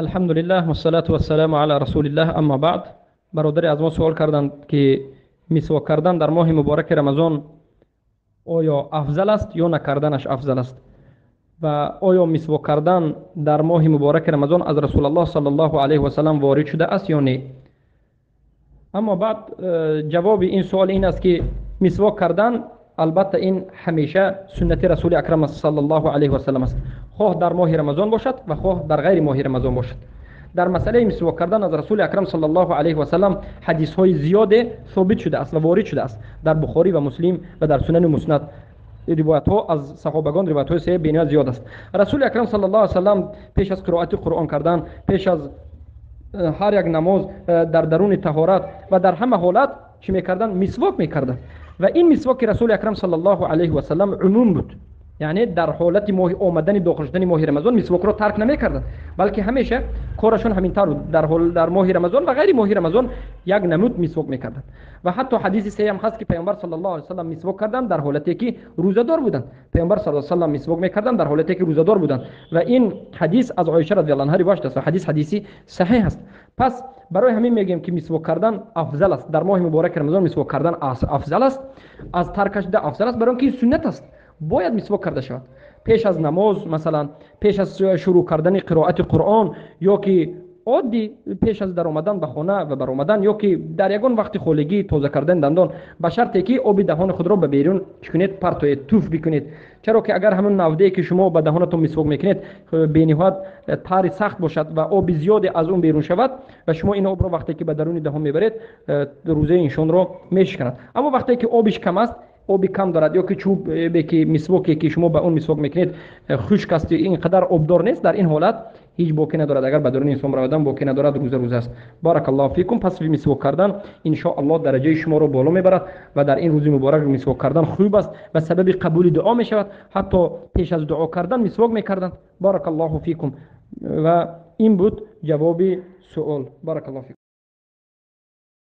Алҳамдулиллаҳ, вассалату вассаламу ала расулиллаҳ, аммо баъд. Бародари аз мо суол карданд, ки мисвок кардан дар моҳи мубораки Рамазон оё афзал аст ё накарданаш афзал аст? Ва оё мисвок кардан дар моҳи мубораки Рамазон аз Расулуллоҳ саллаллоҳу алайҳи васаллам ворид шуда аст ё не? Аммо баъд, ҷавоби ин суол ин аст, ки мисвок кардан албатта ин ҳамеша суннати Расули Акрам саллаллоҳу алайҳи васаллам аст, хоҳ дар моҳи Рамазон бошад ва хоҳ дар ғайри моҳи Рамазон бошад. Дар масъалаи мисвок кардан аз Расули Акрам саллаллоҳу алайҳи васаллам ҳадисҳои зиёде собит шудааст ва ворид шудааст дар Бухорӣ ва Муслим ва дар Сунани Муснад. Ривоятҳо аз саҳобагон, ривоятҳои саҳеҳ бениҳоят зиёд аст. Расули Акрам саллаллоҳу алайҳи васаллам пеш аз қироати Қуръон кардан, пеш аз ҳар як намоз, дар даруни таҳорат ва дар ҳама ҳолат чӣ мекарданд? Мисвок мекарданд. Ва ин мисвоки Расули Акрам саллаллоҳу алайҳи васаллам умум буд, яъне дар ҳолати моҳи омадани, дохил шудани моҳи Рамазон мисвокро тарк намекарданд, балки ҳамеша корашон ҳамин тавр буд. Дар моҳи Рамазон ва ғайри моҳи Рамазон як намуд мисвок мекарданд. Ва ҳатто ҳадиси саҳеҳ ҳам ҳаст, ки Паёмбар саллаллоҳу алайҳи васаллам мисвок карданд дар ҳолате ки рӯзадор буданд. Паёмбар саллаллоҳу алайҳи васаллам мисвок мекарданд дар ҳолате ки рӯзадор буданд. Ва ин ҳадис аз Оиша радиаллоҳу анҳа ривоят аст ва ҳадис ҳадиси саҳеҳ аст. Пас барои ҳамин мегӯем, ки мисвок кардан афзал аст. Дар моҳи мубораки Рамазон мисвок кардан афзал аст, аз таркаш афзал аст, барои он ки суннат аст, бояд мисвок карда шавад пеш аз намоз, масалан пеш аз шурӯъ кардани қироати Қуръон, ё ки оддӣ пеш аз даромадан ба хона ва баромадан, ё ки дар ягон вақти холигӣ тоза кардани дандон, ба шарте ки оби даҳони худро ба берун чӣ кунед? Партоед, туф бикунед. Чаро ки агар ҳамон навдае, ки шумо ба даҳонатон мисвок мекунед, бениҳоят тари сахт бошад ва оби зиёде аз он берун шавад ва шумо ин обро вақте ки ба даруни даҳон мебаред, рӯзаи инсонро мешиканад. Аммо вақте ки обиш кам аст, оби кам дорад, ё ки чӯбе ки мисвоке ки шумо ба он мисвок мекунед хушк аст, ин қадар обдор нест, дар ин ҳолат ҳеҷ боке надорад. Агар ба даруни инсон равадан, боке надорад, рӯза рӯза аст. Баракаллоҳу фикум. Пас мисвок кардан иншоаллоҳ дараҷаи шуморо боло мебарад ва дар ин рӯзи муборак мисвок кардан хуб аст ва сабаби қабули дуо мешавад. Ҳатто пеш аз дуо кардан мисвок мекарданд. Баракаллоҳу фикум. Ва ин буд ҷавоби суол. Баракаллоҳу фикум.